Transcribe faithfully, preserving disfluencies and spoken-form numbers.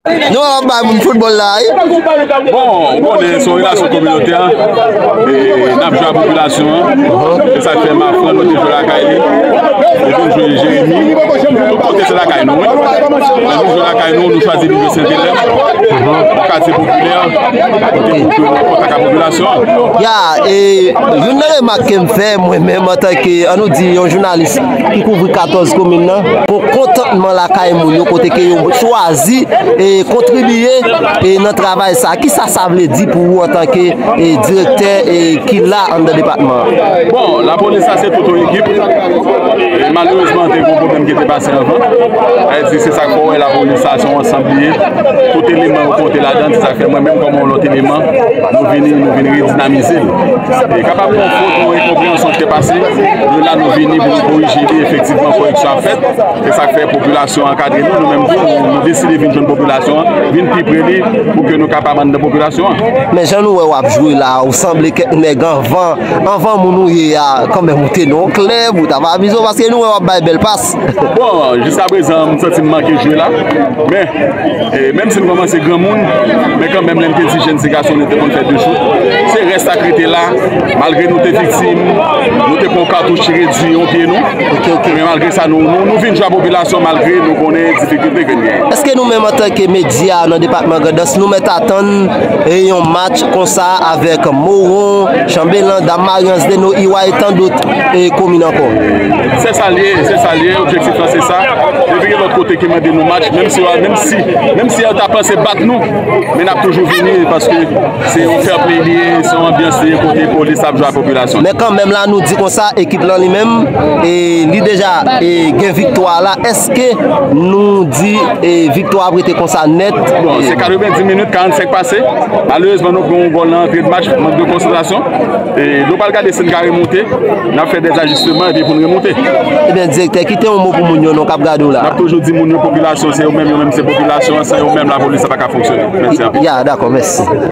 Nou ap bay moun foutbòl la, wi. Bon, ou konnen, se yon relasyon kominotè. E n ap jwe a popilasyon an. Se sa k fè Mafran, nou te jwe lakay li. Nou vin jwe Jeremi. Tout kote se lakay nou, wi. Lè nou jwe lakay nou, nou chwazi vin jwe Sentelèf. Yon katye popilè, kote nou kontak ak popilasyon an. Ya, e youn nan remak ke m fè, mwen menm, antanke, ann nou di, yon jounalis ki kouvri katòz komin nan, pou kontantman lakay moun yo, kote ke yo chwazi e kontribiye e nan travay sa. Kisa sa vle di pou ou antanke e direktè e ki la anndan depatman an? Bon, lapolis sa se tout yon ekip. E malerezman, te gen yon pwoblèm ki te pase anvan. Sa vle di, se sa k fè w wè lapolis sa se yon ansanm li ye. Tout eleman yo konte ladan, se sa k fè mwen menm kòm yon lòt eleman, nou vini, nou vin redinamize l. E kapab gen yon fot, yon enkonpreyansyon ki te pase, nou la nou vini pou nou korije li, efektivman, koreksyon ap fèt. Se sa k fè popilasyon an ankadre nou, nou menm tou, nou, nou deside vin jwenn popilasyon an, vin pi pre li, pou ke nou kapab anndan popilasyon an. Men jan nou wè w ap jwe la, ou sanble kèk nèg anvan, anvan moun ou ye a, kanmenm ou te nan yon klèb, ou t ap amize w, paske nou wè w ap bay bèl pas. Bon, jiskaprezan, m santi m manke jwe la, men, e, menm si m kòmanse granmoun, men kanmenm, lè m te ti jèn, se gason nou te konn fè de chout. Se rès la k rete la, malgre nou te viktim, nou te pran katouch redui yon pye nou. Ok, ok. Men malgre sa, nou, nou, nou vin jwe a popilasyon malgre nou konnen difikilte ke n genyen. Èske nou menm antanke medya nan depatman Grandans, nou mèt atann e yon match konsa avèk Moron, Chanbelan, Dam Mari, Anse des Nonnes, Iwa e tan dòt e komin ankò? Se sa l ye, se sa l ye, objektif lan se sa. Depi gen lòt kote ki mande nou match, menm si, menm si, menm si yo ta panse bat nou, men n ap toujou vini paske se yon fair play li ye, se yon anbyans li ye kote polis ap jwe ak popilasyon. Men kanmenm la, nou di konsa, ekip lan li menm, e li deja e gen viktwa la. Èske nou di e viktwa ap rete konsa nèt? Bon, se katrevenndis minit, karannsenk pase. Malerezman, nou pran yon gòl nan antre de match, mank de konsantrasyon. E nou pral gade si n ka remonte. N ap fè dèzajisteman epi pou n remonte. Ebyen, direktè, kite yon mo pou moun yo non k ap gade w la. N ap toujou di moun yo, popilasyon se yo menm, yo menm se popilasyon an, san yo menm lapolis la pa ka fonksyone. Mèsi anpil. Ya, dakò, mèsi.